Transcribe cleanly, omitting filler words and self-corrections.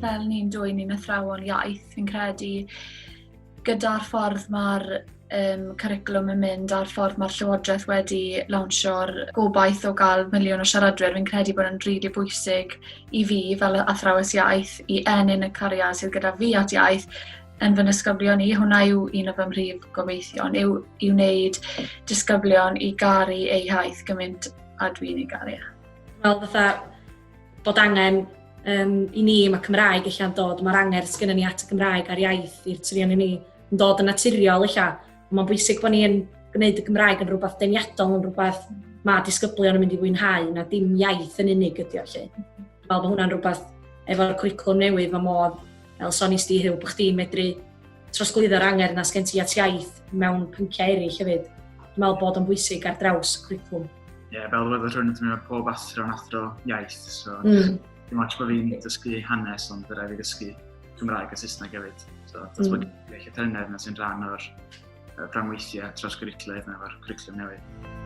Fel ni'n dwy ni'n athrawon iaith, fi'n credu gyda'r ffordd mae'r um, cwricwlwm yn mynd a'r ffordd mae'r Llywodraeth wedi lawnsio'r gobaith o gael miliwn o siaradwyr, fi'n credu bod yn rili really bwysig i fi fel athrawes iaith i ennyn y cariad sydd gyda fi at iaith yn fy nisgyblion i. Hwna yw un o fy mhrif gobeithion, yw i wneud disgyblion i garu eu haith gymaint a dwi'n ei garu. E. Wel, fatha bod angen um, i ni, mae Cymraeg ella'n dod, mae'r angerdd sgynnon ni at y Gymraeg a'r iaith i'r trion i ni yn dod yn naturiol ella. Mae'n bwysig bod ni'n gwneud y Gymraeg yn rhywbeth deniadol, yn rhywbeth mae disgyblion yn mynd i fwynhau, na dim iaith yn unig ydi o lle. Fel bod hwnna'n rhywbeth efo'r cwricwlwm newydd, mae modd, fel soni sti Huw, bod chdi'n medru trosglwyddo'r angerdd na sgen ti at iaith mewn pynciau eraill hefyd. Dwi'n meddwl bod o'n bwysig ar draws y cwricwlwm. Ie, yeah, fel roedd rhywun yn dweud, pob athro yn athro iaith, so dim ots bod fi'n dysgu hanes, ond rhaid fi ddysgu Cymraeg a Saesneg hefyd. So, datblygu mm. llythrennedd yna sy'n rhan o'r fframweithiau trawsgwricwlaidd yna efo'r cwricwlwm newydd.